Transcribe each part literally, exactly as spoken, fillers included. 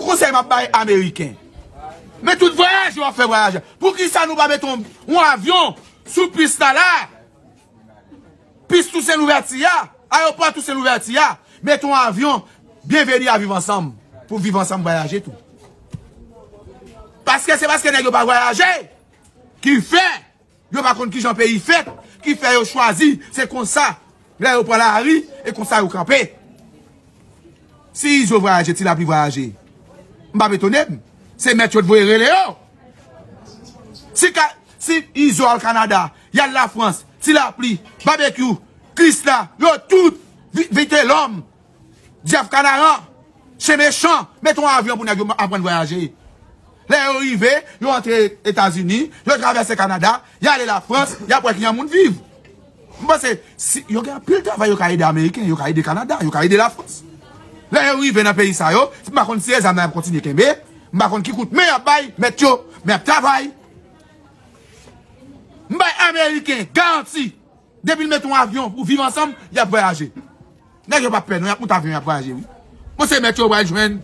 Konsèy m ap bay Ameriken. Men tout vwayaje w ap fè vwayaje. Poukisa nou pa mete yon, yon avyon sou pis la la? Pis Tousen Louvèti a, ayewopò Tousen Louvèti a, mete yon avyon, byenveni a Viv Ansanm, pou Viv Ansanm vwayaje tou. Paske se paske nèg yo pa vwayaje ki fè yo pa konn kijan peyi fèt, ki fè yo chwazi, se konsa, lè yo pran lari, e konsa yo kanpe. Si Izo vwayaje, Ti Lapli vwayaje, m p ap etone m. Se mèt yo t voye rele yo. Si, ka, si Izo al Kanada, y al Lafrans, Ti Lapli, Babekyou, Krisla, yo tout, Vi- Vitelòm, Jeff Kanaran, Chen Mechan, mete yon avyon pou nèg yo aprann vwayaje. Lè yo rive, yo antre Etazini, yo travèse Kanada, y ale Lafrans, y ap wè kijan moun viv. M panse, si, yo gen anpil travay yo ka ede Ameriken, yo ka ede Kanada, yo ka ede Lafrans. Lè yo rive nan peyi sa yo, m pa konn si e zam nan y ap kontinye kenbe, m pa konn ki kout men y ap bay, mèt yo, men y ap travay. M bay Ameriken garanti, depi l mete yon avyon pou Viv Ansanm, y ap vwayaje. Nèg yo p ap pè non, y ap moute avyon, y ap vwayaje wi. Bon, se mèt yo pral jwenn.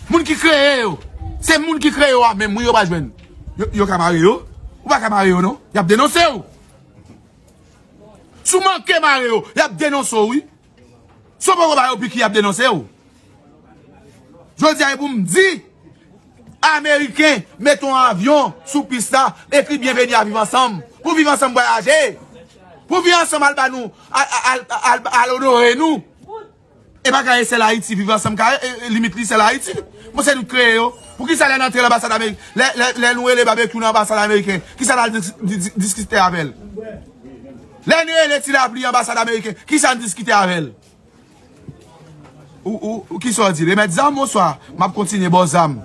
Moun ki kreye yo, se moun ki kreye yo a menm wi yo pral jwenn. Yo, yo ka mare yo, ou pa ka mare yo non, y ap denonse w. Si w manke mare yo, y ap denonse w wi. Si w poko ba yo piki, y ap denonse w. Jodi a e pou m di, Ameriken mete yon avyon sou pis la, ekri byenveni a Viv Ansanm, pou Viv Ansanm vwayaje, pou Viv Ansanm al ba nou, al, al, al, al, al onore nou. E pa ka e sèl Ayiti, Viv Ansanm ka, e, e, limit li sèl Ayiti. Bon, se nou k kreye yo. Poukisa lè n antre nan anbasad Amerik, lè, lè, lè nou rele Babekyou nan anbasad Ameriken, kisa n al dis- di- di- diskite avè l? Lè n rele Ti Lapli anbasad Ameriken, kisa n diskite avè l? Ou, ou, ou kisa w di? Remèt zam, bonswa, m ap kontinye ba w zam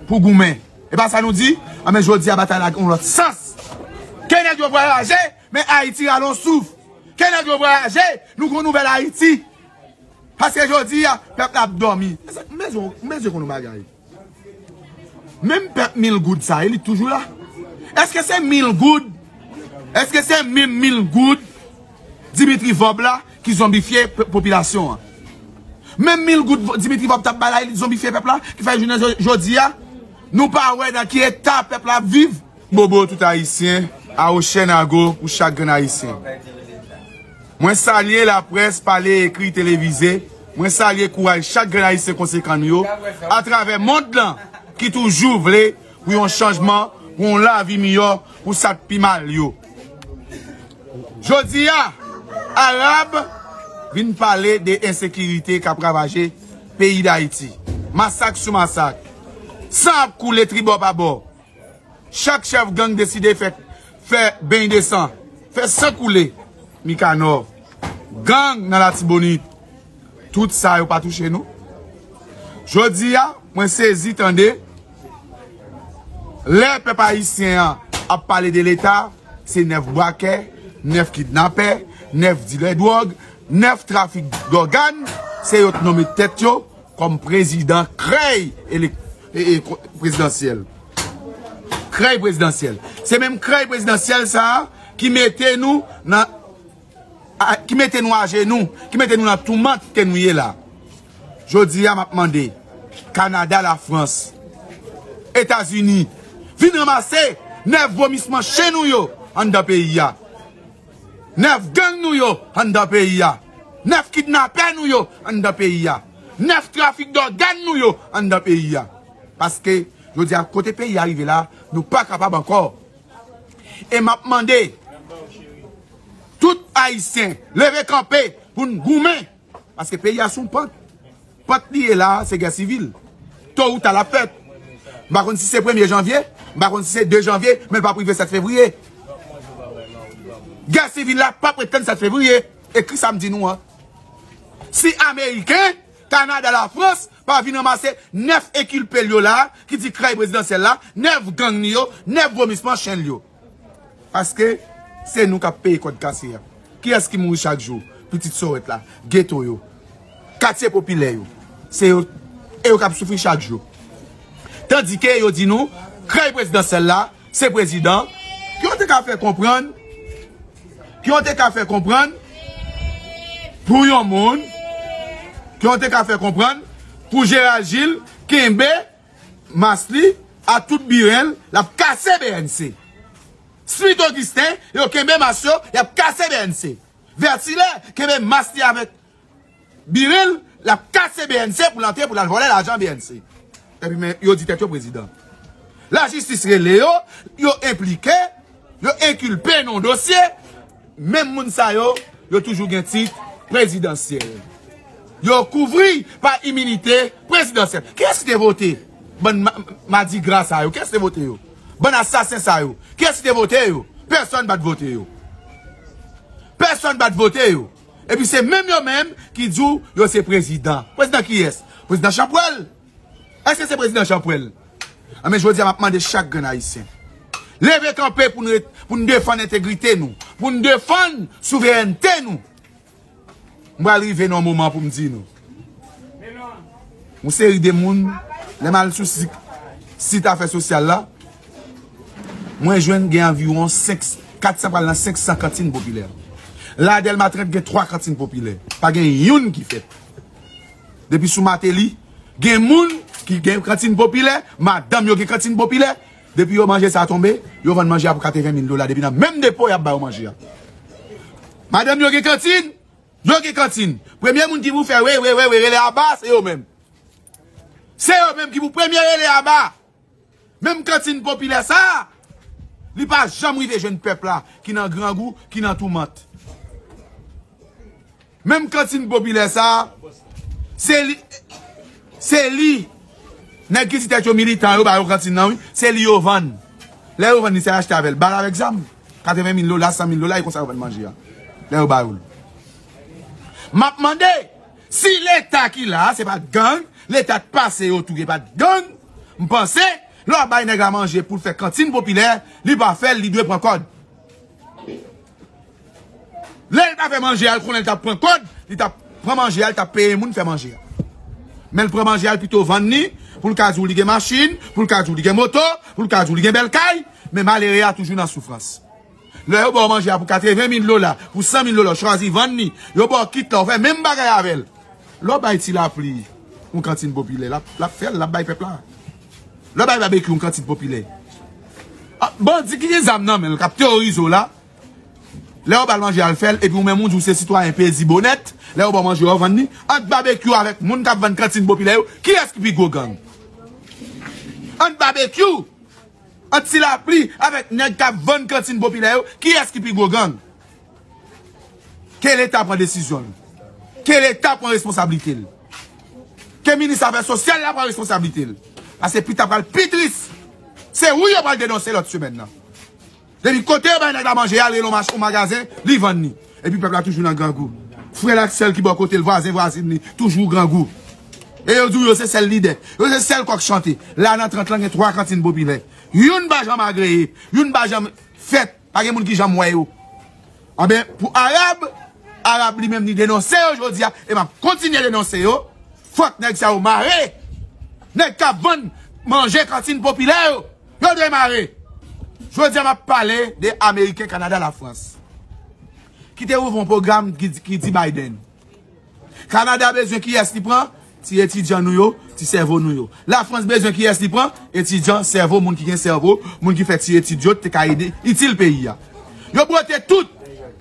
pou goumen. E pa sa nou di? Anben, jodi a batay la gen yon lòt sans. Ke nèg yo vwayaje, men Ayiti rale yon souf. Ke nèg yo vwayaje, nou gen yon nouvèl Ayiti. Paske jodi a, pèp la ap dòmi. M bezwen, m bezwen konn yon bagay. Menm pèp mil goud sa, e li toujou la? Èske se mil goud? Èske se menm mil goud Dimitri Vorbe la ki zonbifye p- popilasyon an? Menm mil goud Dimitri Vorbe t ap bay la, e li zonbifye pèp la, ki fè jounen jo- jodi a, nou pa wè nan ki eta pèp la ap viv. Bobo tout Ayisyen, Awochè Nago pou chak grenn Ayisyen. Mwen salye laprès, pale, ekri, televize. Mwen salye kouraj chak grenn Ayisyen konsekan nou yo atravè mond lan ki toujou vle pou yon chanjman, pou yon lavi miyò pou sa k pi mal yo. Jodi a, Arab vin pale de ensekirite k ap ravaje peyi Dayiti. Masak sou masak. San ap koule tribò pa bò. Chak chèf gang deside fè, fè beny de san, fè san koule. Mikanò, gang nan Latibonit, tout sa yo pa touche nou. Jodi a, mwen sezi tande lè pèp ayisyen an ap pale de Leta, se nèf brakè, nèf kidnapè, nèf dilè dwòg, nèf trafik dògàn, se yo t nonmen tèt yo kòm prezidan krèy elek- e- e- ko- prezidansyèl. Krèy prezidansyèl. Se menm krèy prezidansyèl sa a ki mete nou nan, a- ki mete nou ajenou, ki mete nou nan toumant ke nou ye la. Jodi a, m ap mande Kanada, Lafrans, Etazini, vin ranmase nèf vomisman chen nou yo anndan peyi a. Nèf gang nou yo anndan peyi a. Nèf kidnapè nou yo anndan peyi a. Nèf trafik dògàn nou yo anndan peyi a. Paske, jodi a, kote peyi a rive la, nou pa kapab ankò. E m ap mande tout Ayisyen leve kanpe pou n goumen. Paske peyi a sou yon pant. Pant li ye la, se gè sivil. To ou ta l ap fèt. M pa konn si se premye janvye, m pa konn si se de janvye, men l p ap rive sèt fevriye. Gè sivil la p ap ret tann sèt fevriye. Ekri sa m di nou an. Si Ameriken, Kanada, Lafrans pa vin ranmase nèf enkilpe l yo la, ki di krèy prezidansyèl la, nèf gang li yo, nèf vomisman chen l yo. Paske se nou k ap peye kòd kase a. Kiyès ki mouri chak jou? Pitit Sorèt la, geto yo, katye popilè yo. Se yo, e yo k ap soufri chak jou. Tandike yo di nou, krèy prezidansyèl la, se prezidan, ke yo te ka fè konprann, ke yo te ka fè konprann pou yon moun, ke yo te ka fè konprann Pou Gérald Gilles kenbe mas li a tout biren l, l ap kase B N C. Smith Augustin, yo kenbe mas yo, y ap kase B N C. Vertilè kenbe mas li avèk biren l, l ap kase B N C pou l antre pou l al vòlè lajan B N C. Epi men yo di tèt yo prezidan. Lajistis rele yo, yo enplike, yo enkilpe nan dosye. Menm moun sa yo, yo toujou gen tit prezidansyèl. Yo kouvri pa iminite prezidansyèl. Kiyès ki te vote bann ma- madigra sa yo? Kiyès ki te vote yo? Bann asasen sa yo? Kiyès ki te vote yo? Pèsonn pa t vote yo. Pèsonn pa t vote yo. Epi se menm yo menm ki di w yo se prezidan. Prezidan kiyès? Prezidan Chanpwèl. Èske se prezidan Chanpwèl? Anben, jodi a, m ap mande chak grenn ayisyen, leve kanpe pou n ret- pou n defann entegrite nou, pou n defann souverènte nou. M pral rive nan yon moman pou m di nou. Yon seri de moun, lè m al sou sit, sit afè sosyal la, mwen jwenn gen anviwon senk, kat san pral nan senk san kantin popilè. La Dèlma trant gen twa kantin popilè. Pa gen youn ki fèt. Depi sou Mateli, gen moun ki gen kantin popilè, madanm yo gen kantin popilè. Depi yo manje sa tonbe, yo vann manje a pou katreven mil dola. Depi nan menm depo, y ap ba yo manje a. Madanm yo gen kantin, yo gen kantin. Premye moun ki pou fè we, we, we, we, rele aba, se yo menm. Se yo menm ki pou premye rele aba. Menm kantin popilè sa a, li pa janm rive jwenn pèp la ki nan grangou, ki nan toumant. Menm kantin popilè sa a, se li, se li, nèg ki di tèt yo militan yo ba yo kantin nan, wi, se li yo vann. Lè yo vann li, se achte avè l bal avèk zam. Katreven mil dola, san mil dola, e konsa yo vann manje a. Lè yo ba yo l. M ap mande, si Leta ki la a, se pa t gang, Leta t pase yo touye pa t gang, m panse, lè w ap bay nèg la manje pou l fè kantin popilè, li pa fè l, li dwe pran kòd. Lè l pa fè manje a, l konnen l t ap pran kòd, li t ap pran manje a, li t ap peye moun fè manje a. Men l pran manje a, l pito vann li, pou l ka di w li gen machin, pou l ka di w li gen moto, pou l ka di w li gen bèl kay, men malere a toujou nan soufrans. Lè yo ba w manje a pou katreven mil dola, pou san mil dola, w chwazi vann li, yo ba w kit la, w fè menm bagay avè l. Lè w bay Ti Lapli yon kantin popilè, l ap, l ap fè l, l ap bay pèp la. Lè w bay Babekyou yon kantin popilè. Ah, bandi ki gen zam nan men l, k ap teworize w la, lè yo ba l manje a, l fè l, epi ou menm ou di w se sitwayen pezib, onèt, lè yo ba w manje a, w vann li, ant Babekyou avèk moun k ap vann kantin popilè yo, kiyès ki pi gwo gang? Ant Babekyou, ant Ti Lapli avèk nèg k ap vann kantin popilè yo, kiyès ki pi gwo gang? Ke Leta pran desizyon l. Ke Leta pran responsablite l. Ke minis afè sosyal la pran responsablite l. Paske pita pral pi tris. Se ou yo pral denonse lòt semèn nan. Depi kote yo bay nèg la manje a, l rele yon mach-, yon magazen, li vann li. Epi pèp la toujou nan grangou. Frè l ak sè l ki bò kote l, vwazen, vwazin li, toujou grangou. E yo di w yo se sèl lidè. Yo se sèl kòk chante. La nan trant lan gen twa kantin popilè. Youn pa janm agreye, youn pa janm fèt, pa gen moun ki janm wè yo. Anben, pou Arab, Arab li menm li denonse yo jodi a, e m ap kontinye denonse yo. Fòk nèg sa yo mare. Nèg k ap vann manje kantin popilè yo, yo dwe mare. Jodi a, m ap pale de Ameriken, Kanada, Lafrans, ki te ouvri yon pwogram ki, ki di Biden. Kanada bezwen kiyès li pran? Ti etidyan nou yo, ti sèvo nou yo. Lafrans bezwen kiyès li pran? Etidyan, sèvo, moun ki gen sèvo, moun ki fè ti etid yo, te ka ede, itil peyi a. Yo bwote tout,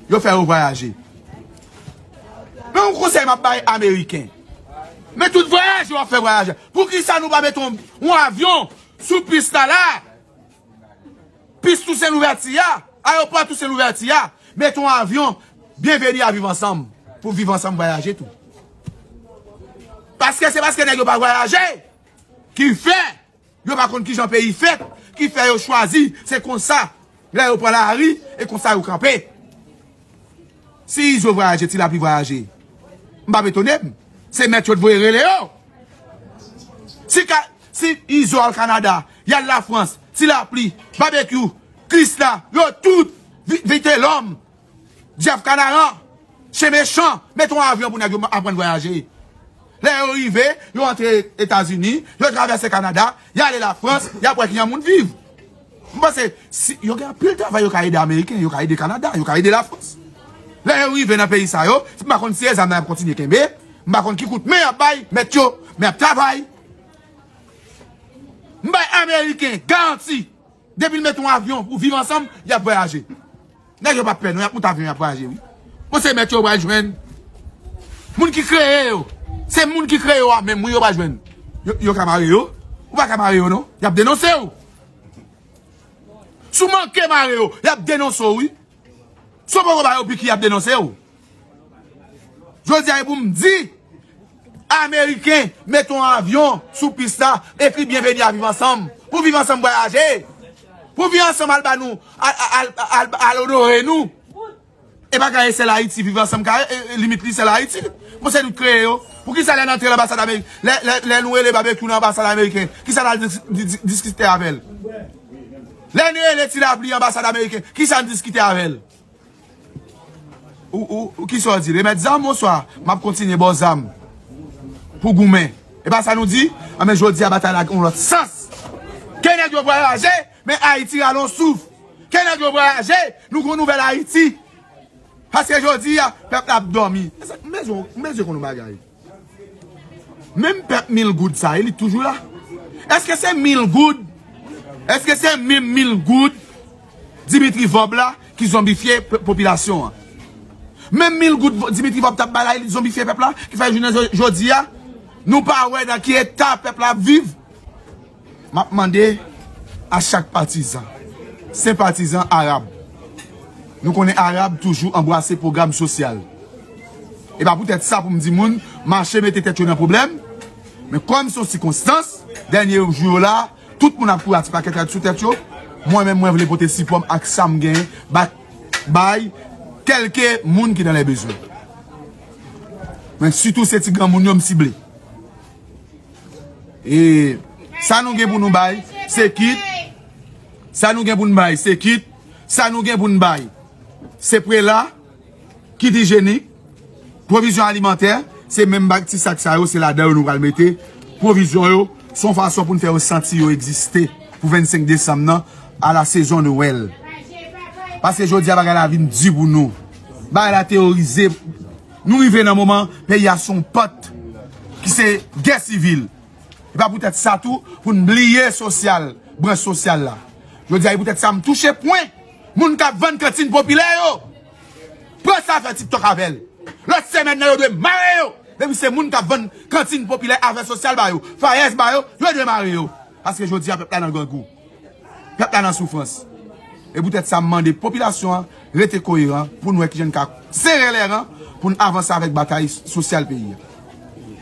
yo fè yo vwayaje. Men yon konsèy m ap bay Ameriken. Men tout vwayaj yo ap fè vwayaj. Poukisa nou pa mete yon, yon avyon sou pis la la? Pis Tousen Louvèti a, ayewopò Tousen Louvèti a, mete yon avyon Byenveni a Viv Ansanm pou Viv Ansanm vwayaje tou. Paske se paske nèg yo pa vwayaje ki fè yo pa konn kijan peyi fèt, ki fè yo chwazi se konsa lè yo pran lari e konsa yo kanpe. Si Izo vwayaje, Ti Lapli vwayaje, m p ap etone m. Se mèt yo t voye rele yo. Si ka, si Izo al Kanada, y al Lafrans, Ti Lapli, Babekyou, Krisla, yo tout, Vi-, Vitelòm, Jeff Canaran, Chen Mechan, mete yon avyon pou nèg yo aprann vwayaje. Lè yo rive, yo antre Etazini, yo travèse Kanada, y ale Lafrans, y ap wè kijan moun viv. M panse, si, yo gen anpil travay yo ka ede Ameriken, yo ka ede Kanada, yo ka ede Lafrans. Lè yo rive nan peyi sa yo, m pa konn si se zam nan y ap kontinye kenbe, m pa konn ki kout men y ap bay mèt yo, Men y ap travay. M bay Ameriken garanti, depi l met yon avyon pou viv ansanm, y ap vwayaje. Nèg yo p ap pè non, y ap monte avyon, y ap vwayaje wi. Bon, se mèt yo pral jwenn. Moun ki kreye yo, se moun ki kreye yo a menm wi yo pral jwenn. Yo, yo ka mare yo. Ou pa ka mare yo non. Y ap denonse w. Si w manke mare yo, y ap denonse w wi. Si w poko ba yo piki, y ap denonse w. Jodi a e pou m di Ameriken met yon avyon sou pis la, ekri byenveni a viv ansanm. Pou viv ansanm vwayaje. Pou viv ansanm al ba nou, al, al, al, al, al onore nou. E bagay e sèl Ayiti, viv ansanm ka, e, e, limit li sèl Ayiti. Bon, se nou k kreye yo. Poukisa lè n antre nan anbasad ameriken, lè, lè, lè nou rele Babekyou nan anbasad ameriken, kisa n al dis-, di-, di-, diskite avè l? Lè nou rele Ti Lapli anbasad ameriken, kisa n diskite avè l? Ou, ou, ou kisa w di? Remèt zam, bonswa. M ap kontinye ba w zam pou goumen. E pa sa nou di? Anben, jodi a batay la gen yon lòt sans. Ke nèg yo vwayaje, men Ayiti rale yon souf. Ke nèg yo vwayaje, nou gon nouvèl Ayiti. Paske jodi a, pèp la ap dòmi. Mezon, mezon konn yon bagay. Menm pèp mil goud sa, e li toujou la. Èske se mil goud? Èske se menm mil goud Dimitri Vorbe la ki zonbifye p-, popilasyon an? Menm mil goud Dimitri Vorbe t ap bay la, e li zonbifye pèp la, ki fè jounen jo-, jodi a, nou pa wè nan ki eta pèp la ap viv? M ap mande a chak patizan, senpatizan arab, nou konnen arab toujou anbrase pwogram sosyal. E pa poutèt sa pou m di moun mache mete tèt yo nan pwoblèm, men kòm se yon sikonstans, dènye jou yo la, tout moun ap kouri a ti pakèt rad sou tèt yo. Mwen menm, mwen vle pote sipò m ak sa m genyen, ba-, bay kèlke moun ki nan lè bezwen. Men sitou se ti granmoun yo m sible. E sa nou gen pou nou bay, se kit. Sa nou gen pou nou bay, se kit. Sa nou gen pou nou bay, se prela, kit ijyenik, pwovizyon alimantè. Se menm bag ti sak sa yo, se ladan yo nou pral mete pwovizyon yo. Se yon fason pou n fè yo santi yo egziste pou vennsenk desanm nan, a la sezon Nwèl. Paske jodi a bagay la vin di pou nou. Bagay la teworize. Nou rive nan moman peyi a se yon pant ki se gè sivil. E pa poutèt sa tou pou n bliye sosyal, branch sosyal la. Jodi a, e poutèt sa m touche pwen moun k ap vann kantin popilè yo. Pran sa fè TikTok avè l. Lòt semèn nan, yo dwe mare yo. Depi se moun k ap vann kantin popilè, afè sosyal ba yo, fayès ba yo, yo dwe mare yo. Paske jodi a, pèp la nan grangou. Pèp la nan soufrans. E poutèt sa, m mande popilasyon an rete koyeran pou n wè kijan n ka sere lè ran pou n avanse avèk batay sosyal peyi a.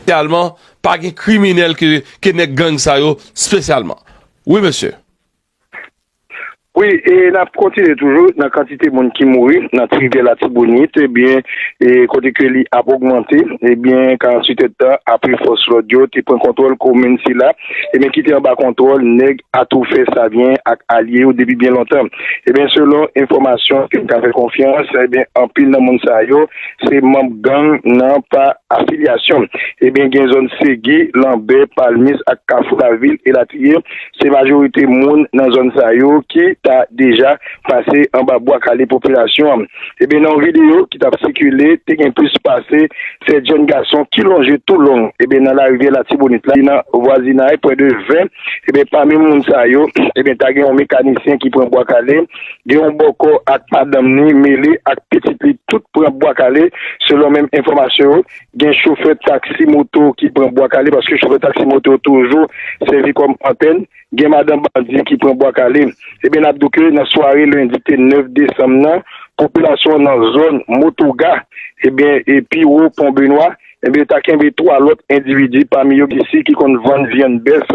Espesyalman, pa gen kriminèl ke, ke nèg gang sa yo, espesyalman. Wi, mesye. Wi, e n ap kontinye toujou nan kantite moun ki mouri nan ti rivyè Latibonit, ebyen, e kote ke li ap ogmante, ebyen, karanntuit èdtan apre fòs lòd yo te pran kontwòl komin sila, ebyen, ki te anba kontwòl nèg atoufè Savyen ak alye yo depi byen lontan. Ebyen, selon enfòmasyon ke n ka fè konfyans, ebyen, anpil nan moun sa yo se manm gang nan pa afilyasyon. Ebyen, gen zòn Segi, Lanbè, Palmis ak Kafou Lavil, elatriye. Se majorite moun nan zòn sa yo ki ta deja pase anba bwa kale popilasyon an. Ebyen, nan yon videyo ki t ap sikile, te gen plis pase sèt jèn gason ki lonje toulong, ebyen, nan larivyè Latibonit la, nan vwazinay, prè de ven. Ebyen, pami moun sa yo, ebyen, ta gen yon mekanisyen ki pran bwa kale, gen yon bòkò ak madanm ni mele ak pitit li, tout pran bwa kale, selon menm enfòmasyon yo. Gen chofè taksi moto ki pran bwa kale, paske chofè taksi moto yo toujou sèvi kòm antèn. Gen madanm bandi ki pran bwa kale. Ebyen, n ap di w ke nan sware lendi ki te nèf desanm nan, popilasyon an nan zòn Motoga, ebyen, e pi wo Pon Benwa, ebyen, ta kenbe twa lòt endividi, pami yo gen sis ki konn vann vyann bèf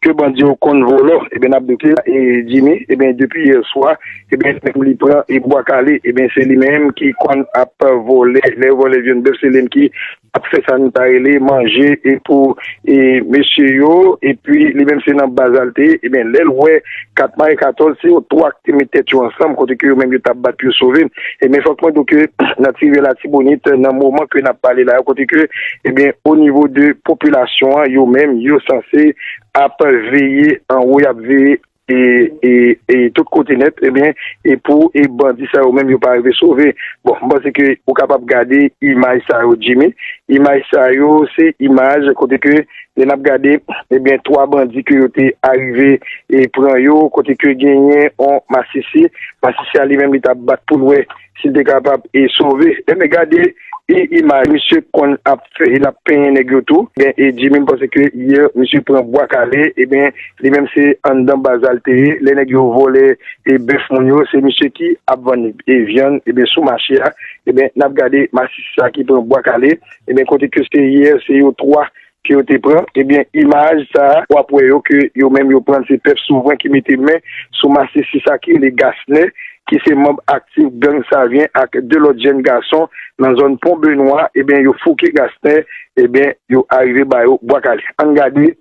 ke bandi yo konn vòlò. Ebyen, n ap di w ke, e, Jimmy, ebyen, depi yè swa, ebyen, li pran, e, bwa kale, ebyen, se li menm ki konn ap vòlè, lè yo vòlè vyann bèf, se li menm ki ap fè sa nou ta rele manje, e, pou, e, mesye yo, epi li menm se nan baz a l te ye, ebyen, lè l wè kat may katòz, se yo twa ki te met tèt yo ansanm, kote ke yo menm yo t ap bat pou yo sove. Ebyen, fòk mwen di w ke nan ti rivyè Latibonit, nan moman ke n ap pale la, kote ke, ebyen, o nivo de popilasyon an, yo menm, yo sanse ap veye anwo, y ap veye e, e, e tout kote nèt, ebyen, e pou e bandi sa yo menm yo pa rive sove. Bon, m panse ke ou kapab gade imaj sa yo, Jimmy. Imaj sa yo, se imaj kote ke lè n ap gade, ebyen, twa bandi ke yo te arive e pran yo, kote ke genyen on masisi. Masisi a li menm, li t ap bat pou l wè si l te kapab e sove. Ebyen, gade e imaj, misye konn ap fè, l ap penyen nèg yo tou. Ebyen, e Jimmy, m panse ke yè, misye pran bwa kale, ebyen, li menm se anndan baz la l te ye. Lè nèg yo vòlè e bèf moun yo, se misye ki ap vann e vyann, ebyen, sou mache a. Ebyen, n ap gade masisi sa ki pran bwa kale. Ebyen, kote ke se yè, se yo twa ke yo te pran. Ebyen, imaj sa a, w ap wè yo ke yo menm yo pran, se pèp souvren ki mete men sou masisi sa ki rele Gasnè, ki se manb aktif gang Savyen ak de lòt jèn gason nan zòn Pon Benwa, ebyen, yo fouke Gasnè, ebyen, yo arive ba yo bwa kale. Ann gade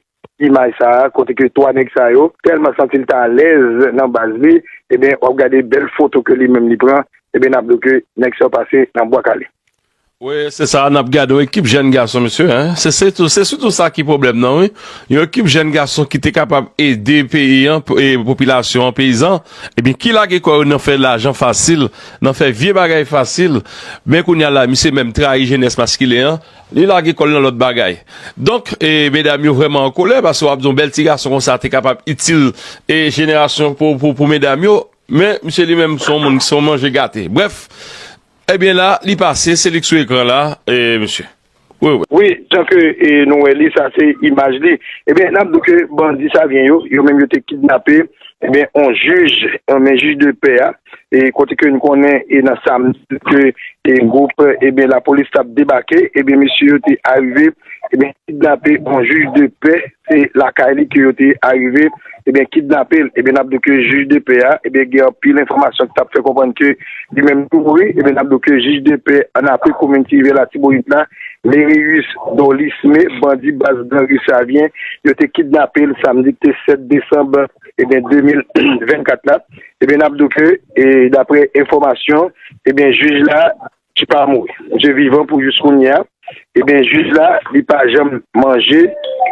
imaj sa a, kote ke twa nèg sa yo tèlman santi l ta alèz nan baz li, ebyen, w ap gade bèl foto ke li menm li pran, ebyen, n ap di w ke nèg sa yo pase nan bwa kale. Wi, se sa, n ap gade yon ekip jèn gason, mesye, en. Se, se tou, se sitou sa ki pwoblèm nan, wi. Yon ekip jèn gason ki te kapab ede peyi an, po-, e popilasyon an, peyizan, ebyen, ki lage kò yo nan fè lajan fasil, nan fè vye bagay fasil, men kounye a la, misye menm trayi jenès maskilen an, li lage kò l nan lòt bagay. Donk, e, medam yo vrèman an kolè, paske w ap di yon bèl ti gason konsa te kapab itil, e, jenerasyon pou, pou, pou medam yo, men misye li menm se yon moun, se yon manje gate. Brèf, Ebyen la, li pase, se li k sou ekran la, e, mesye. Wi, wi. Wi, jan ke, e, nou wè li, sa se imaj li. Ebyen, n ap di w ke bandi Savyen yo, yo menm yo te kidnape, ebyen, on jij, on men jij de pè a, e kote ke nou konnen, e nan samdi ke, e gwoup, ebyen, lapolis t ap debake, ebyen, mesye yo te arive, ebyen, kidnape on jij de pè, se lakay li ke yo te arive, ebyen, kidnape l. Ebyen, n ap di w ke jij de pè a, ebyen, gen anpil enfòmasyon ki t ap fè konprann ke li menm tou mouri. Ebyen, n ap di w ke jij de pè an apre komin Ti Rivyè Latibonit la, Lerius Dolisme, bandi baz gang Savyen, yo te kidnape l samdi ki te sèt desanm, ebyen, de mil vennkat la. Ebyen, n ap di w ke, e, daprè enfòmasyon, ebyen, jij la, ki pa mouri. Misye vivan pou jis kounye a. Ebyen, jij la, li pa janm manje,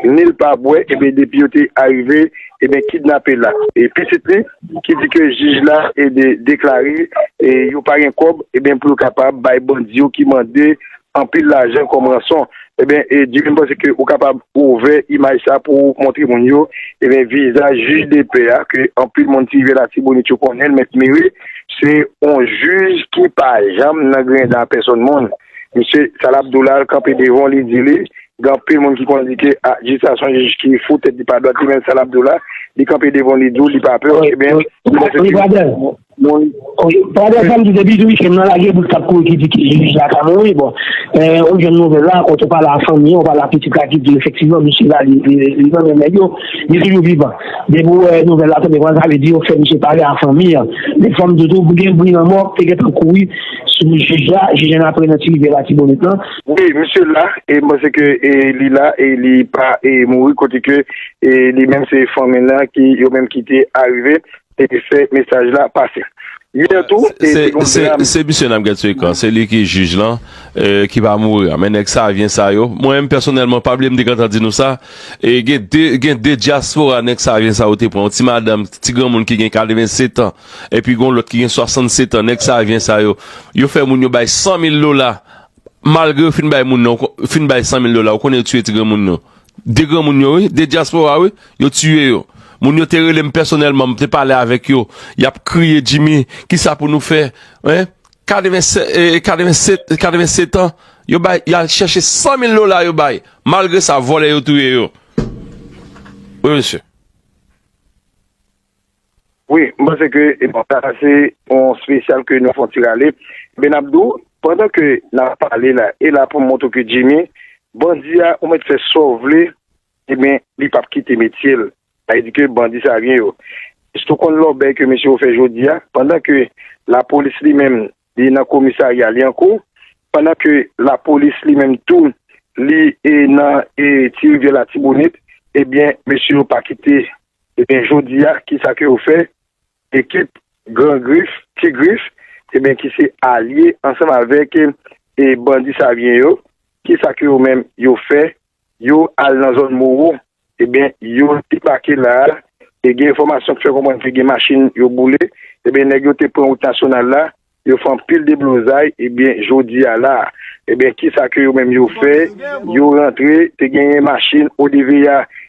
ni l pa bwè, ebyen, depi yo te arive, ebyen, kidnape l la. E pitit li, ki di ke jij la, e de, deklare, e yo pa gen kòb, ebyen, pou yo kapab bay bandi yo ki mande anpil lajan kòm ranson. Ebyen, e Jimmy, m panse ke ou kapab ouvè imaj sa pou w montre moun yo, ebyen, vizaj jij de pè a, ke anpil moun Ti Rivyè Latibonit yo konnen l, Mèt Miri, se yon jij ki pa janm nan grenn a pèsòn moun. Misye, sa l ap di w la, l kanpe devan w, li di li, gen anpil moun ki konn di ke, a, jij sa se yon jij ki fou, tèt li pa dwat, li menm sa l ap di w la, li kanpe devan w, li di w, li pa pè, wi, ebyen, wi, m panse wi, ke bradè. Wi, bradè, sa m di depi tou, wi, ke m nan lage bout k ap kouri ki di ke jij la ka mouri, bon, e, ou jwenn nouvèl la, kote w pale a fanmi an, ou pale a pitit la ki di efektivman, misye la, li, li, li nan men nèg yo, li toujou vivan. Depi w wè nouvèl la tonbe konsa, sa vle di yo fè misye pale a fanmi an. Men fò m di w tou, gen bri lanmò, te gentan kouri sou jij la, jij la apre nan Ti Rivyè Latibonit lan. Wi, misye la, e m panse ke, e, li la, e li pa, e mouri, kote ke, e li menm se fanmi l lan ki, yo menm ki te arive, e fè mesaj la pase. Yè tou, e se, se, se misye n ap gade sou ekran, se li ki jij lan, e, ki pa mouri an. Men nèg Savyen sa yo, mwen menm pèsonèlman, pa bliye m te gentan di nou sa, e gen de, gen de dyaspora nèg Savyen sa yo te pran, yon ti madanm, ti granmoun ki gen katrevennsèt an, epi gen lòt ki gen swasannsèt an, nèg Savyen sa yo, yo fè moun yo bay san mil dola, malgre yo fin bay moun nan, fin bay san mil dola, ou konnen yo tiye ti granmoun yo. De granmoun yo, wi, de dyaspora, wi, yo tiye yo. Moun yo te rele m pèsonèlman, m te pale avèk yo. Y ap kriye, Jimmy, kisa pou nou fè? Hein? Katrevennsèt, eh, katrevennsèt, katrevennsèt an, yo bay, y al chèche san mil dola yo bay. Malgre sa, vòlè yo touye yo. Wi, mesye. Wi, m panse ke, e bon, sa se yon espesyal ke nou fè yon ti rale. Ebyen, n ap di w, pandan ke n ap pale la, e la pou m montre w ke Jimmy, bandi a, ou mèt fè sa w vle, ebyen, li p ap kite metye l. Sa vle di ke bandi Savyen yo. Èske w konn lòbèy ke mesye yo fè jodi a? Pandan ke lapolis li menm, li nan komisarya, li an kou, pandan ke lapolis li menm tou, li e nan e Ti Rivyè Latibonit, ebyen, mesye yo pa kite. Ebyen, jodi a, kisa ke yo fè? Ekip Gran Grif, Ti Grif, ebyen, ki se alye ansanm avèk e bandi Savyen yo, kisa ke yo menm yo fè? Yo al nan zòn Mowo, ebyen, yo debake la a, E gen enfòmasyon ki fè konprann ke gen machin yo boule. Ebyen, nèg yo te pran wout nasyonal la, yo fè anpil deblozay. Ebyen, jodi a la, ebyen, kisa ke yo menm yo fè? Yo rantre, te genyen machin O D V A